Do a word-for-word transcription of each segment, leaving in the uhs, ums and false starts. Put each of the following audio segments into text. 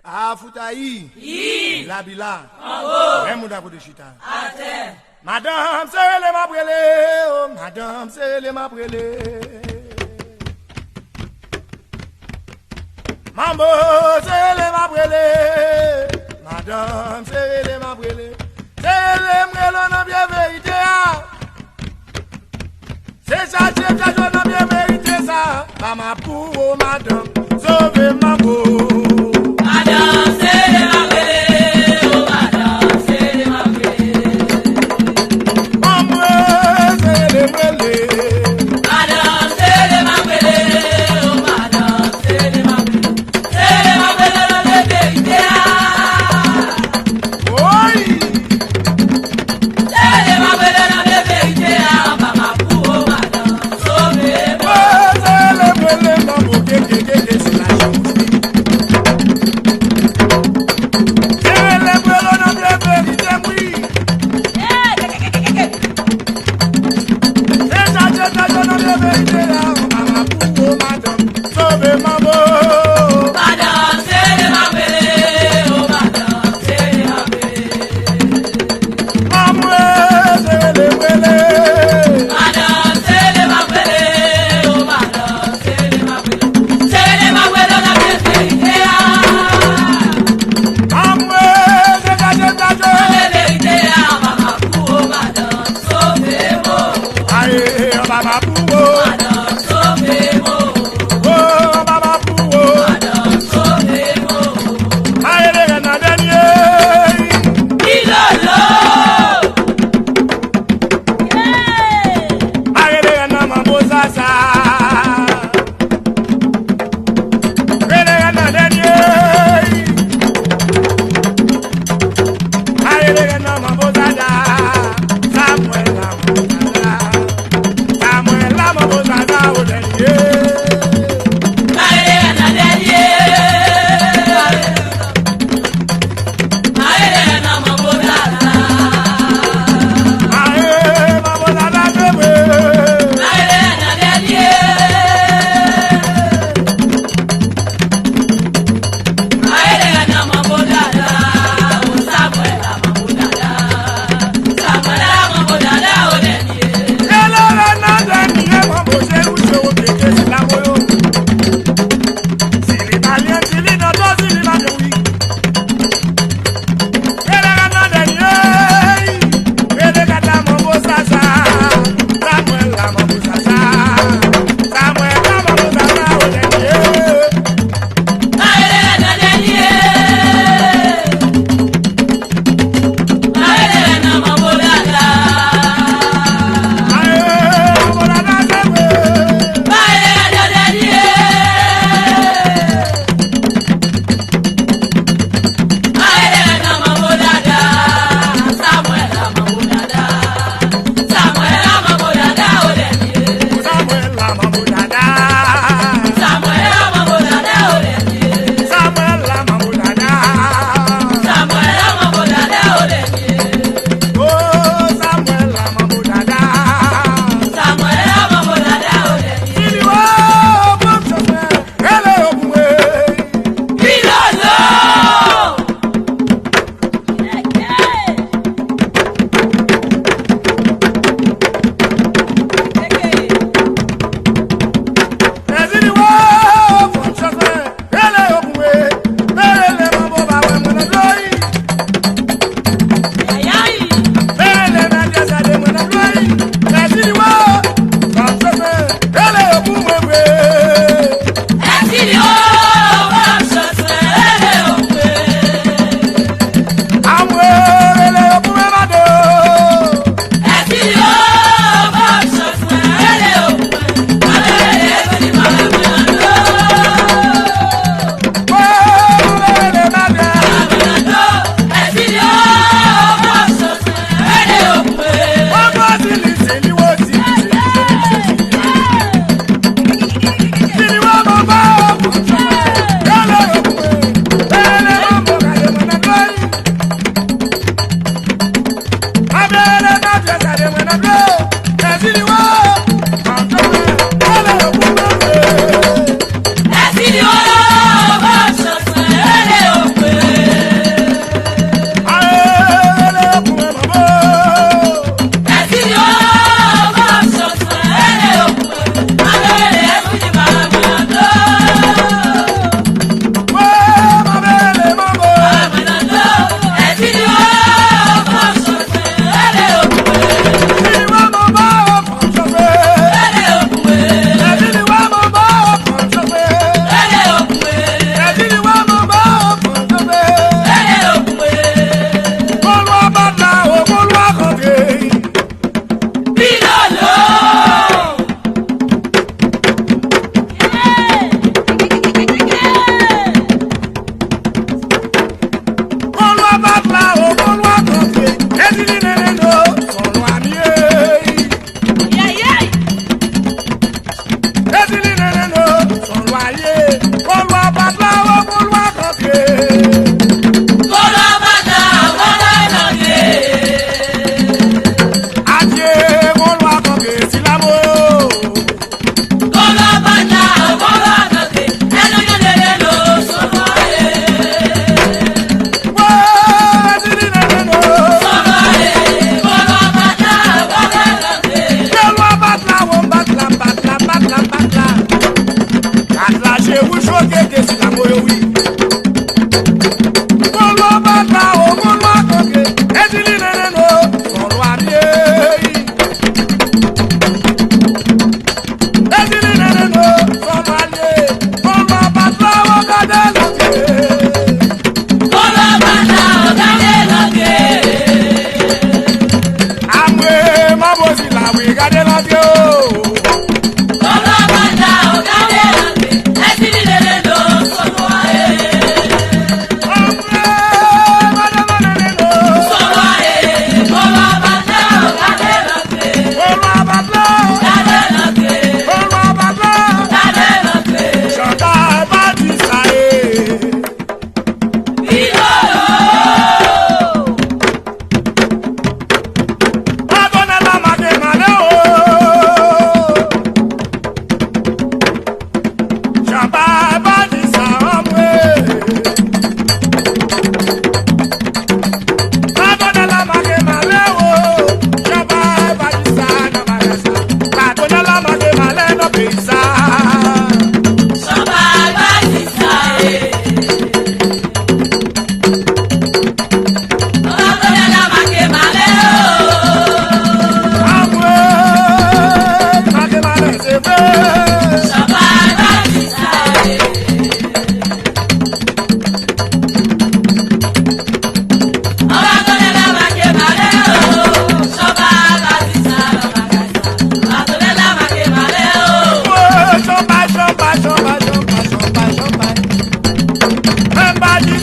Afoutayi. Yi. Labila. Anwo. Menm moun akote chita. Atè. Madanm, se rele m ap rele, o madanm, se rele m ap rele. Manbo, se rele m ap rele. Madanm, se rele m ap rele. Se rele m rele w nan pye verite a. Se chache m chache w nan pye verite sa. Ba m ap pou ou, madanm. Sove m, manbo. Madanm, se rele m ap rele, o madanm, se rele m ap rele. Manbo, se rele m rele. Madanm, se rele m ap rele, o madanm, se rele m ap rele. Se rele m ap rele nan pye verite a. Woy! Se rele m ap rele nan pye verite a, ba m ap pou ou, madanm, sove m. Woy, se rele m rele, manbo, ke, ke, ke, ke, se lajan ou jwi.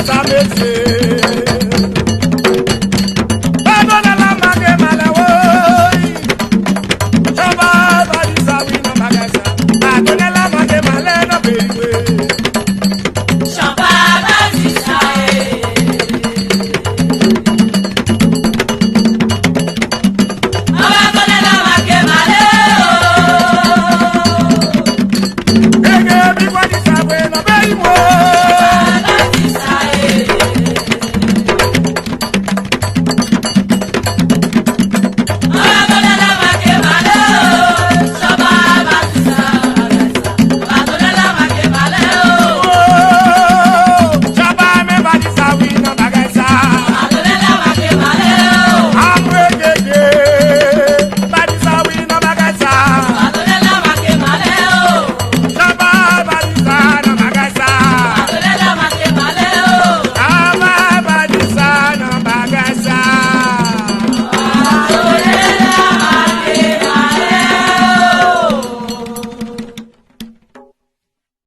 Sa mesye,